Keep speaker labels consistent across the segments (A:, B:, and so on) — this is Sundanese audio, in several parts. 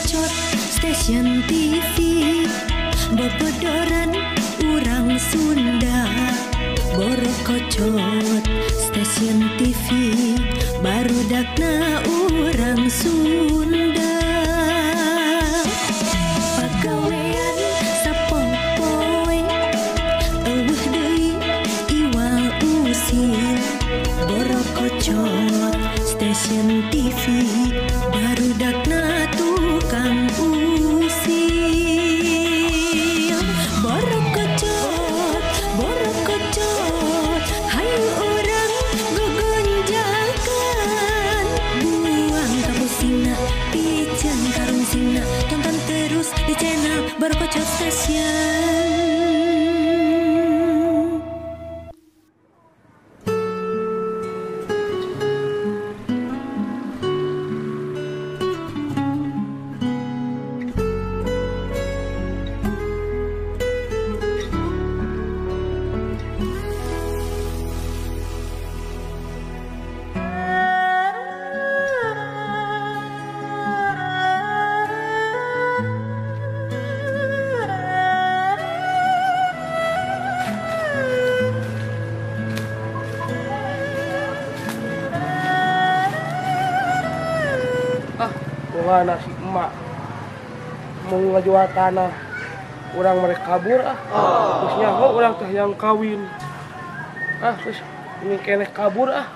A: Borokocot Station TV, bobodoran urang Sunda. Borokocot Station TV, barudakna urang Sunda. Pagawean sapopoe, eueuh deui iwal usil. Borokocot Station TV, barudakna tukang usil. Borokocot, borokocot, hayu urang gogonjakan. Buang kapusina, piceun karungsina, tonton terus di channel Borokocot Station.
B: Mana si emak mau ngajual tanah, orang mereka kabur ah. Terus nyaho orang teh yang kawin ah, terus ini keneh kabur ah.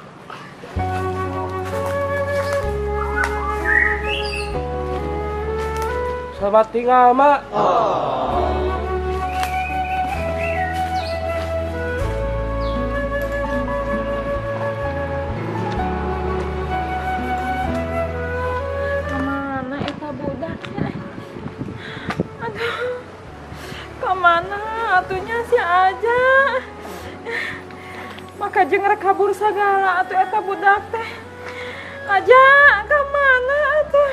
B: Selamat tinggal mak.
C: Kemana atunya si aja, maka jeung rek kabur sagala atuh eta budak teh. Aja kemana atuh?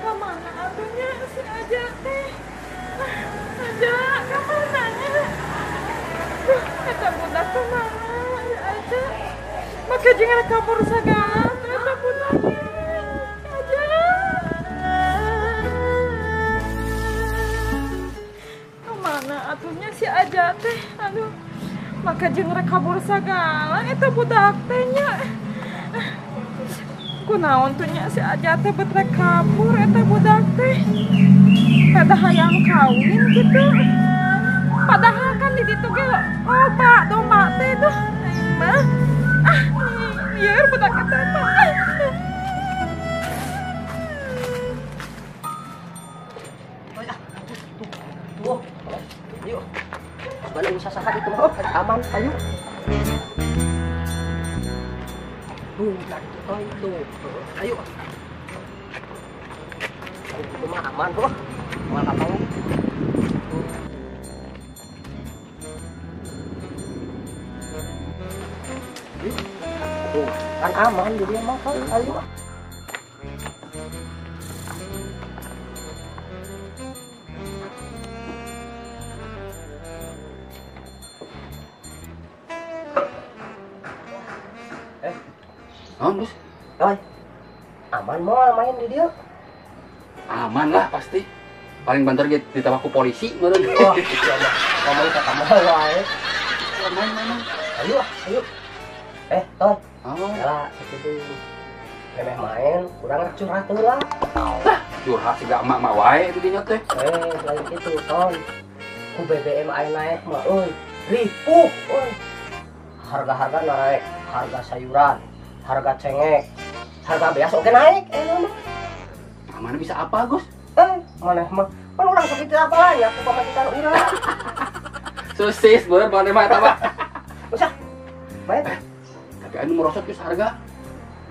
C: Kemana atunya si aja teh? Aja kemana nya? Duh, eta budak kemana aja? Maka jeung rek kabur sagala. Kemana atunya si aja teh? Aduh, maka jeung rek kabur sagala eta budak teh nya. Kunaon tuh nya si aja teh bet rek kabur eta budak teh. Pada hayang kawin gitu. Padahal kan di ditu ge loba domba teh tuh. Mah ah, ieu budak eta mah.
D: Tuh, ayo. Balik bisa saha itu mah aman, ayo. Tuh, itu, ayo. Itu mah aman tuh. Aman apa? Tuh, kan aman jadi emang kan, ayo.
E: Naon, Gus?
D: Oi. Aman mau main di dia?
E: Aman lah pasti. Paling banter ge ditambah ku polisi meureun.
D: Wah, iya mah. Ngomong ka kamu wae.
E: Main main.
D: Ayo, ayo. Toy.
E: Oh.
D: Lah, sakitu. Memeh main, urang curhat heula.
E: Lah, curhat siga emak mah wae di dinya teh.
D: Lain kitu, Toy. Ku BBM aya naik mah euy. Ripuh euy. Harga-harga naik, harga sayuran, harga cengek, harga beas oke naik, mah.
E: Mana bisa apa, Gus?
D: Mana mah? Kan urang sakitu apa ya, ku pamajikan urang.
E: Sosis bener mana mah eta mah.
D: Usah. Main.
E: Tapi anu merosot geus harga.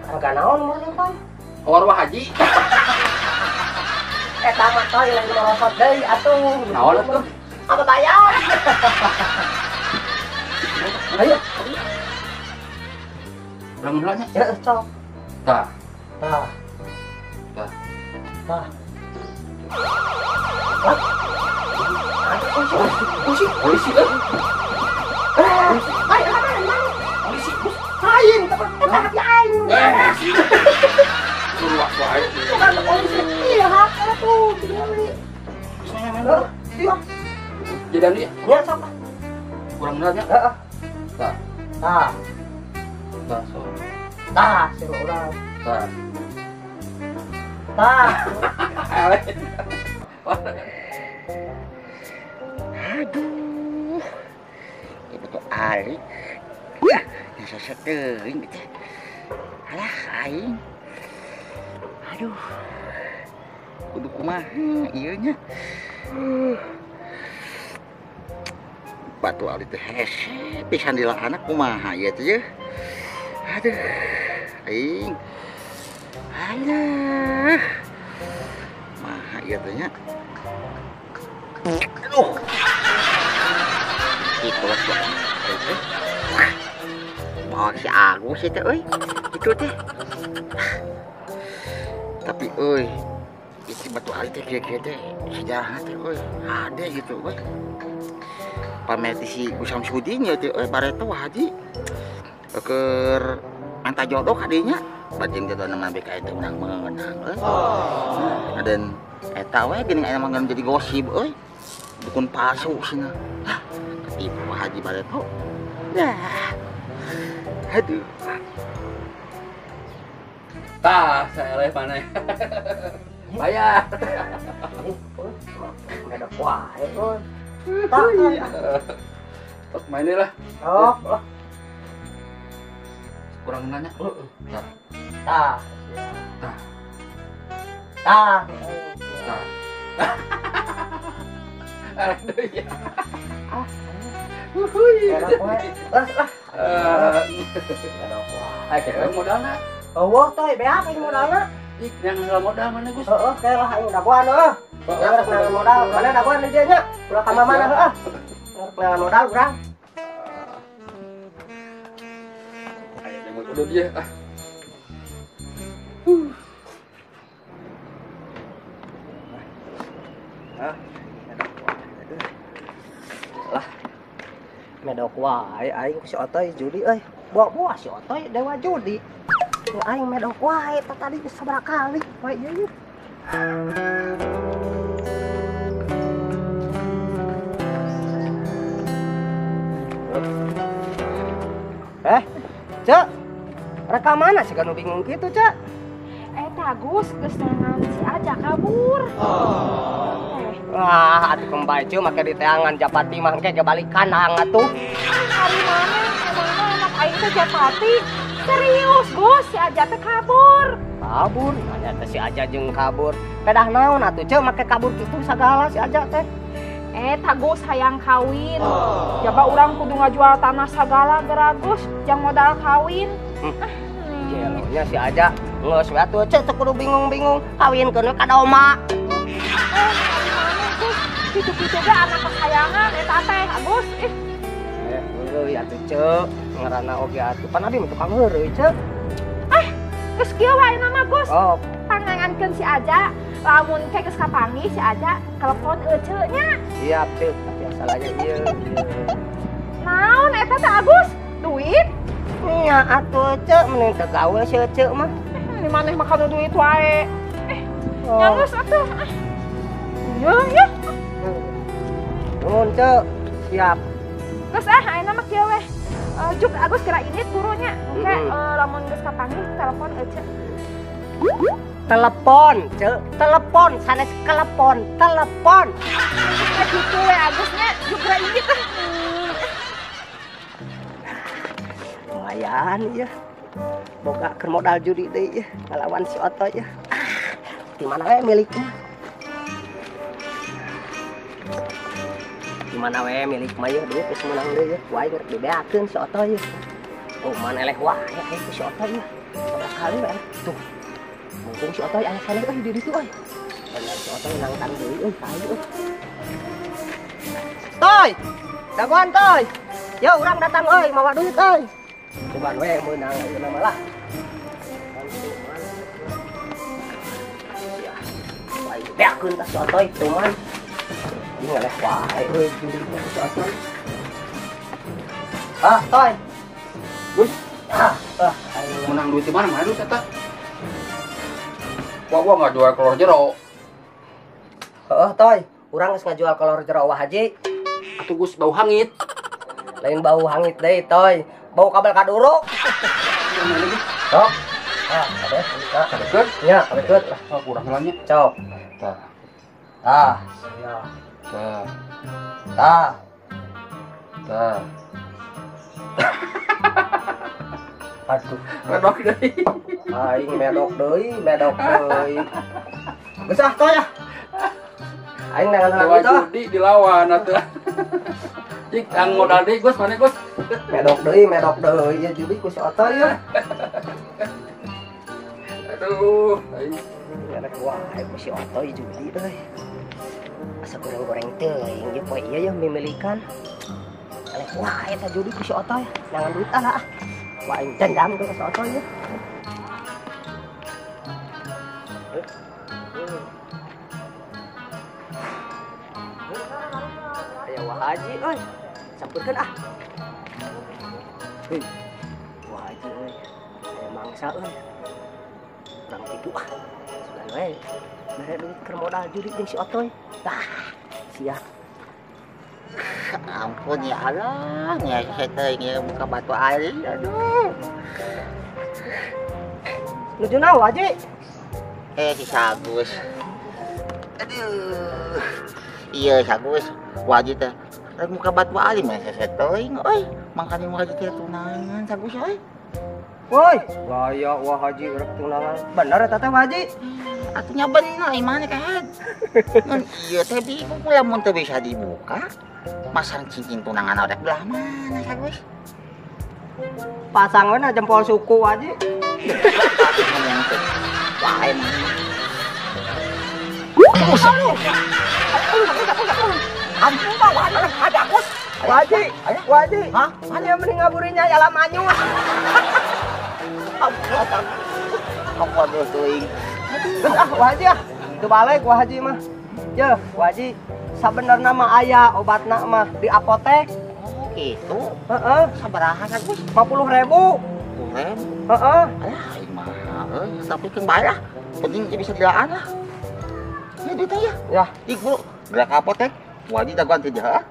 D: Harga naon merosot, Toy?
E: Warwah haji.
D: Eta mah Toy lain merosot deui atuh.
E: Naon atuh?
D: Apa bayar? Ayo.
E: Urang heula nya.
D: Ya, cok.
E: Tah.
D: Tah.
E: Tah.
D: Tah. Polisi, polisi,
E: polisi, eh.
D: Ayo, ayo, ayo. Eta hati aing.
E: Luak wae.
D: Bukan polisi. Iya, hak atuh tinggali. Iya.
E: Jadan ieu.
D: Nya sok.
E: Kurang bener nya?
D: Heeh.
E: Tah.
D: Tah.
E: Tah sok.
D: Tah, si urang.
E: Tah.
D: Tah.
F: Aduh. Ibu tuh Ali. Ya seseteuing gitu. Alah aing. Aduh. Kudu kumaha ieu nya. Batu Ali teh hese pisan dilahana kumaha ieu teh ye. Aduh. Aing. Alah. Maha ieu teh nya. Aduh. Itu lah. Bawa si Agus itu euy. Itu teh. Tapi euy, isi Batu Ali teh kieu-kieu teh sejarahna teh euy, hade gitu euy. Pamer si Gus Samsudin nya teh euy bareto haji. Keur manta jodoh kadinya, bajing jodohna mah BKI teh urang meunang euy. Dan eta we geuning aya mah jadi gosip euy. Dukun palsu cenah. Hah, ketipu haji bareto. Nah. Aduh.
E: Tah, saya leh mana? Bayar.
D: Ada wae euy. Tah.
E: Tok main lah.
D: Tok lah.
E: Kurang nanya. Tah.
D: Tah.
E: Tah.
D: Tah.
E: Tah. Aduh ya.
D: Ah.
E: Uhuy.
D: Lah lah.
E: Ayo modalna.
D: Eueuh toy beak aing modalna.
E: Ih, yang modal mana Gus?
D: Heeh, kae lah aing dagoan heuh. Yang rek modal, mana dagoan di dieu nya? Ulah ka mana heuh. Rek modal urang.
E: Aya jeung kudu dia ah.
D: Hah. Lah. Medok wae aing ku si Otoy judi euy. Buah-buah si Otoy dewa judi. Aing medok wae tah tadi geus sabaraha kali wae ieu. Cek. Reka mana sih kanu bingung kitu, Cek?
C: Eta Gus geus neangan si Aja kabur.
D: Wah, atuh kembali ceu make diteangan japati mah engke balik kandang atuh.
C: Ari mana emangna anak aing teh japati? Serius Gus, si Aja teh kabur.
D: Kabur? Anya teh si Aja jeung kabur. Pedah naon atuh ceu make kabur kitu sagala si Aja teh.
C: Eta Gus hayang kawin. Jaba urang kudu ngajual tanah sagala geura Gus, jang modal kawin.
D: Jelonya si Aja geus we atuh ceu teu kudu bingung-bingung kawinkeun we ka domba.
C: Ari mana Gus? Kitu-kitu ge anak kesayangan eta teh Agus. Ih.
D: Heureuy atuh ceu, ngaranna oge atuh pan abi mah tukang heureuy ceu.
C: Ah, geus kieu wae nama Gus.
D: Oh,
C: pangangankeun si Aja, lamun ke geus kapanggih si Aja telepon eceu nya.
D: Siap ceu, tapi asalnya ieu.
C: Naon eta teh Agus? Duit?
D: Nya atuh ceu, mending teu gawe si eceu mah.
C: Di maneh mah kanu duit wae. Nya geus atuh. Ieu ya.
D: Nuhun ceu, siap.
C: Geus ah, ayeuna mah kieu weh. Juk Agus kira init gurunya. Engke lamun geus kapanggih telepon eceu.
D: Telepon, ceu, telepon, sanes kelepon, telepon.
C: Gitu we Agusnya, juk kira init ah.
D: Lumayan ya. Boga keur modal judi deui ya, ngalawan si Otoy ya. Di mana we miliknya? Di mana we milik mah ieu duit geus meunang deui ya. Wae rek dibeakeun si Otoy ya. Oh, mana eleh wae aing ku si Otoy ya. Sabaraha kali we tuh. Mumpung si Otoy aya keneh euy di ditu euy. Bener si Otoy nangtang deui euy ka aing euy. Toy! Dagoan Toy. Yo urang datang euy mawa duit euy. Coba we meunang ayeuna mah lah. Ya. Wae beakeun ka si Otoy tuman. Ini ngeleh wae euy judi si Otoy. Ah, Toy.
E: Gus.
D: Ah, ah.
E: Menang duit di mana mana duit eta? Wah, gua nggak jual kolor jero.
D: Heeh, Toy. Urang geus ngajual kolor jero Wah Haji.
E: Atuh geus bau hangit.
D: Lain bau hangit deui, Toy. Bau kabel kaduruk. Sok. Ah, kabeh.
E: Kabekeun?
D: Nya, kabekeun.
E: Oh, kurang heula nya.
D: Cok.
E: Tah.
D: Tah. Ya.
E: Tah.
D: Tah.
E: Tah.
D: Aduh,
E: medok deui.
D: Aing medok deui, medok deui. Geus ah, Toy ah. Aing nangan lagi toh.
E: Judi dilawan atuh. Cik, ang modal deui Gus, mana Gus?
D: Medok deui ya judi ku si Otoy ya.
E: Aduh, aing
D: merek wae ku si Otoy judi euy. Asa goreng-goreng teuing ieu poe ieu ya mimilikan. Eleh wae eta judi ku si Otoy, nangan duit ah. Wah, aing dendam ke si Otoy ya. Aya Wah Haji euy. Sampurkeun ah. Hei. Wah Haji euy. Aya mangsa euy. Urang tipu ah. Sugan we. Mere duit keur modal judi jeung si Otoy. Tah, sia.
F: Ampun ya Allah, ya saya teh buka batu air, aduh.
D: Nuju naon Haji?
F: Si Sagus. Aduh. Iya Sagus, wajib teh. Rek muka batu air mah saya teuing euy. Mangkane wajib teh tunangan Sagus euy.
D: Woi, gaya Wah Haji rek tunangan. Bener eta teh Haji?
F: Atunya bener imane kahet. Ngan ieu teh bingung lamun teu bisa dibuka. Masang cincin tunangan rek belah mana Sagus?
D: Pasang we na jempol suku Haji.
F: Wah, emang. Ampun, ada Agus.
D: Wajib, wajib. Hah? Hanya mending ngaburinya ya lah manyun.
F: Ampun, teuing.
D: Geus ah, wajib ah. Teu balik Wah Haji mah. Yeuh, wajib. Sabenerna mah aya obatna mah di apotek.
F: Oh, gitu.
D: Heeh.
F: Sabaraha Agus?
D: 50.000.
F: 50.000.
D: Heeh.
F: Alah, aing mah euy, tapi keun bae lah. Penting bisa dilaan lah. Ya duitnya ya.
D: Ya,
F: ih bro, gerak apotek. Wajib dagoan teh jaha.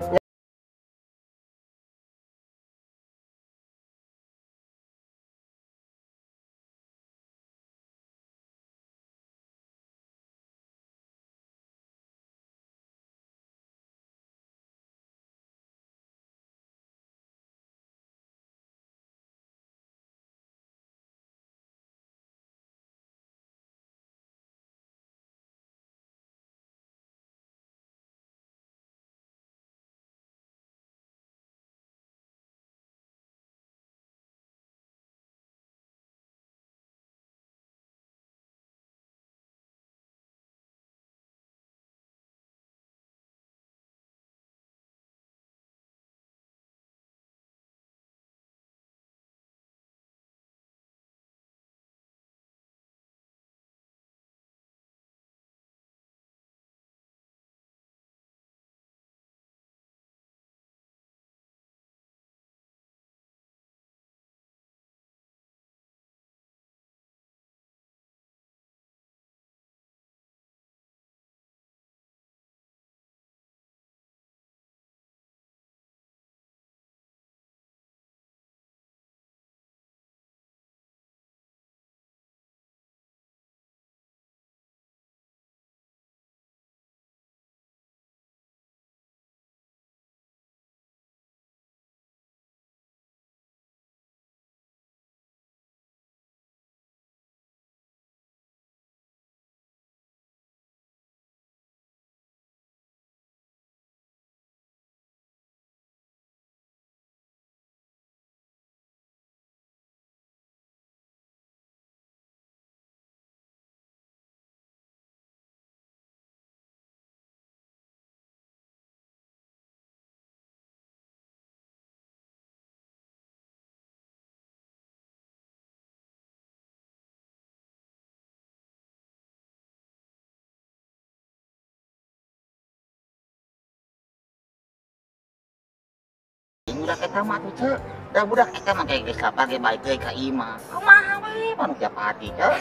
F: Budak eta mah tuh ceu. Da budak eta mah geus lapar ge balik deui ka imah. Kumaha Kumaha we manuk Japati teh.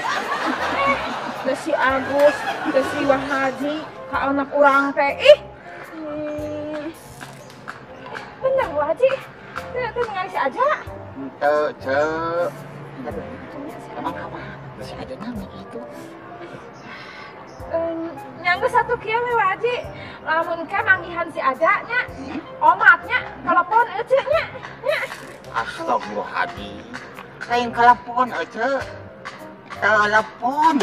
C: Teh si Agus, teh si Wahaji, ka anak urang teh. Ih. Bener Wahaji. Teh teh ningali si Aja.
F: Henteu, Ceu. Emang kapan? Si Aja nami gitu.
C: Nyangga satu kieu we Wahaji. Lamun ke manggihan si Aja nya, omatnya telepon ece nya. Nya.
F: Astagfirullahaladzim. Lain telepon ece. Telepon.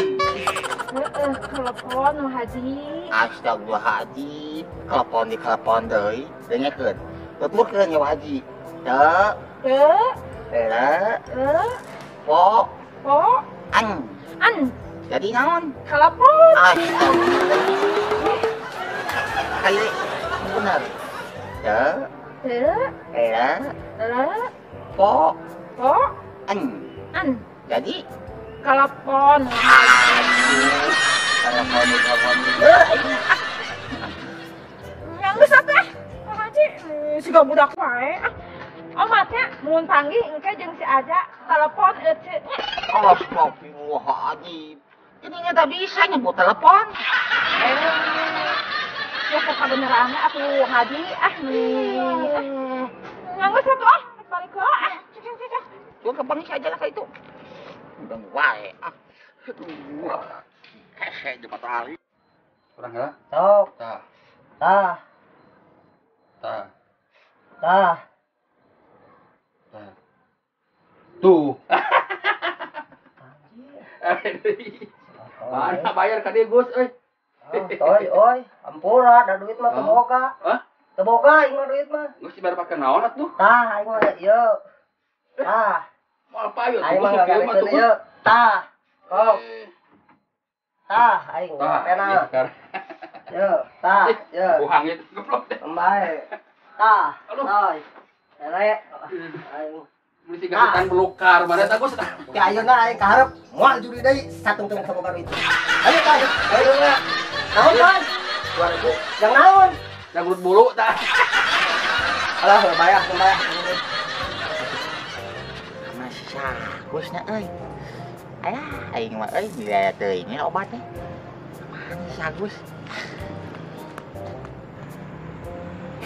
C: Heeh, telepon Wahaji.
F: Astagfirullahaladzim. Telepon di telepon deui. Dengekeun. Tuturkeun ya Wahaji. Te.
C: Te.
F: Le.
C: Le.
F: Po.
C: Po.
F: An.
C: An.
F: Jadi naon?
C: Telepon.
F: Astagfirullah. Kali benar. Te.
C: Te.
F: Le.
C: Le.
F: Po.
C: Po.
F: An.
C: An.
F: Jadi
C: telepon.
F: Telepon, telepon.
C: Yang geus teh. Pak Haji, siga budak wae. Omatnya mun panggih engke jeung si Aja telepon ece.
F: Astagfirullahaladzim. Ini nggak bisa nyebut telepon.
C: Ya kok kebenarannya aku Haji ah nih. Nganggo satu ah, balik ke ah.
F: Gua kepanggih aja lah kayak itu. Udah wae ah. Aduh. Hese jepat ari.
E: Kurang heula?
D: Sok.
E: Tah.
D: Tah.
E: Tah.
D: Tah.
E: Tah. Tuh. Mana bayar ka dieu Gus euy.
D: Toy, oi, ampura, da duit mah teu boga.
E: Hah?
D: Teu boga aing mah duit mah.
E: Geus dibayar pake naon atuh?
D: Tah, aing mah ieu. Tah.
E: Moal payu
D: atuh aing mah ngagawekeun ieu. Tah. Kok. Tah, aing pena. Yo, tah, yo.
E: Buhangit geblok deh.
D: Bae. Tah. Toy. Elek. Aing
E: beli siga belukar mana tah Gus.
D: Ya ayeuna aing kaharep moal judi deui satungtung teu boga duit. Ayo tah. Ayo lah. Naon, Bang? 2000. Yang naon?
E: Yang urut bulu tah.
D: Alah, bayar, bayar.
F: Sama si Agus nya euy. Alah, aing mah euy biaya teuing obat teh. Mana si Agus?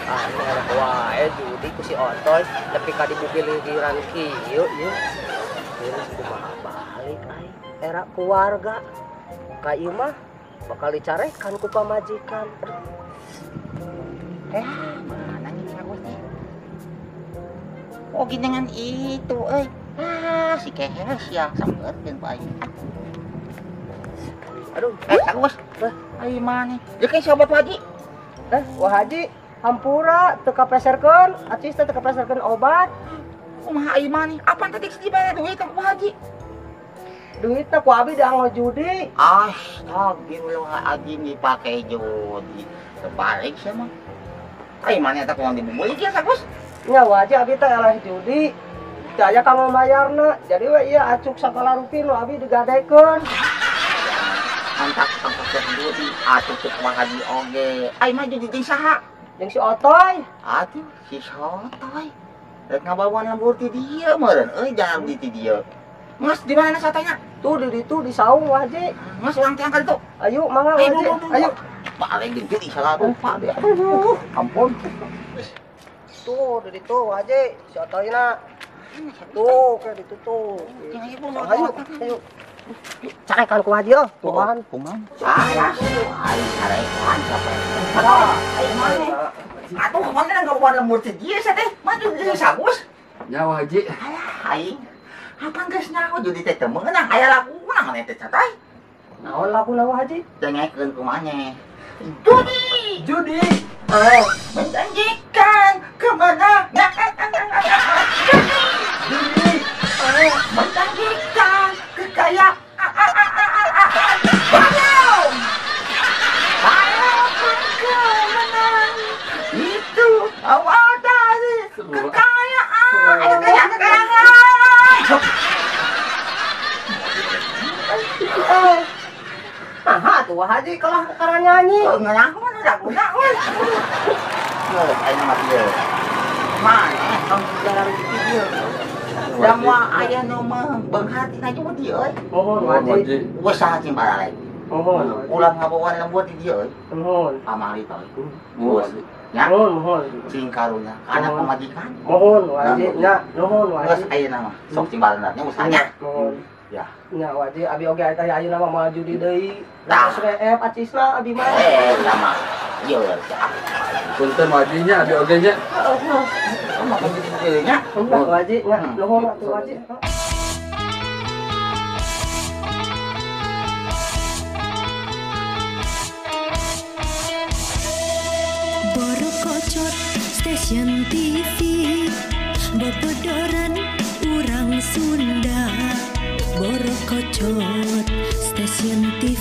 D: Ah, ngarep wae judi ku si Otoy nepi ka dibubiligiran kieu ieu. Geus kumaha balik aing era keluarga. Ka ieu mah bakal dicarekan ku pamajikan.
F: Mana nih si Agus teh? Oh, dengan itu euy. Ah, si kehes ya sampeurkeun ku aing.
D: Aduh,
F: Agus. Aing mana? Ieu kan sobat Haji.
D: Wah Haji, hampura teu kapeserkeun, acis teh teu kapeserkeun obat.
F: Kumaha aing mah nih? Apaan tadi geus dibayar duit ku Haji?
D: Duitna ku abi dianggo judi.
F: Astagfirullahaladzim dipake judi. Terbalik sia mah. Aing mah eta kumaha dibubulik ya Agus?
D: Nya wajib abi teh eleh judi. Teu aya kanggo mayarna. Jadi we ieu acuk sagala rupi nu abi digadekeun.
F: Mantap tangkap judi atuh cek mah Haji oge. Aing mah judi jeung saha?
D: Jeung si Otoy.
F: Atuh si Sotoy. Rek ngabawa lembur ti dieu meureun euy jalan di ti dieu. Mas di mana sotoyna?
D: Tuh di ditu di saung Haji.
F: Mas urang teh angkat itu.
D: Ayo mangga Haji. Ayo.
F: Paling jeung judi salah rupa deh. Aduh, ampun.
D: Tuh di ditu Haji si Otoyna. Tuh kayak ditu tuh. Ayo, ayo. Carekan ku Haji oh, kumahan.
F: Kumahan. Alah, aing carekan capek. Aing mana? Atuh kemana ngabawa lembur ti dieu sia teh? Mah judi Agus.
E: Nyawa Haji.
F: Alah, aing. Apaan geus nyaho judi teh teu meunang aya laguna maneh teh catoy.
D: Naon laguna Wah Haji?
F: Dengekeun kumaha nya. Judi,
D: judi. Oh,
F: menjanjikan kemenangan. Judi, judi. Menjanjikan kekayaan. Walaupun kemenangan itu awal dari kekayaan. Ayo kekayaan, kekayaan.
D: Nah, tuh Wah Haji kalah karena nyanyi.
F: Ngeunah laguna euy. Geus aing mah ieu. Mana tong segala rupi ieu. Da moal aya nu beunghar tina judi euy.
B: Mohon Wajib.
F: Usaha cing baralek.
B: Mohon.
F: Ulah ngabawa lembur di dieu euy.
B: Mohon.
F: Pamali teh.
E: Mohon.
F: Ya.
B: Mohon, mohon.
F: Cing karunya kana pamajikan.
B: Mohon Wajib nya, nuhun
F: Geus
B: Wajib.
F: ayeuna mah sok cing barenatnya usahanya.
B: Mohon.
F: Ya.
B: Nya Wajib abi oge aya ayeuna mah moal judi deui.
F: Tah.
B: Terus acisna abi mah.
F: Eh, sama. Ieu
E: Punten Wajibnya abi oge nya.
F: Mah kitu nya.
B: Wajib nya, nuhun atuh Wajib.
A: Borokocot Station TV, bobodoran urang Sunda. Borokocot Station TV.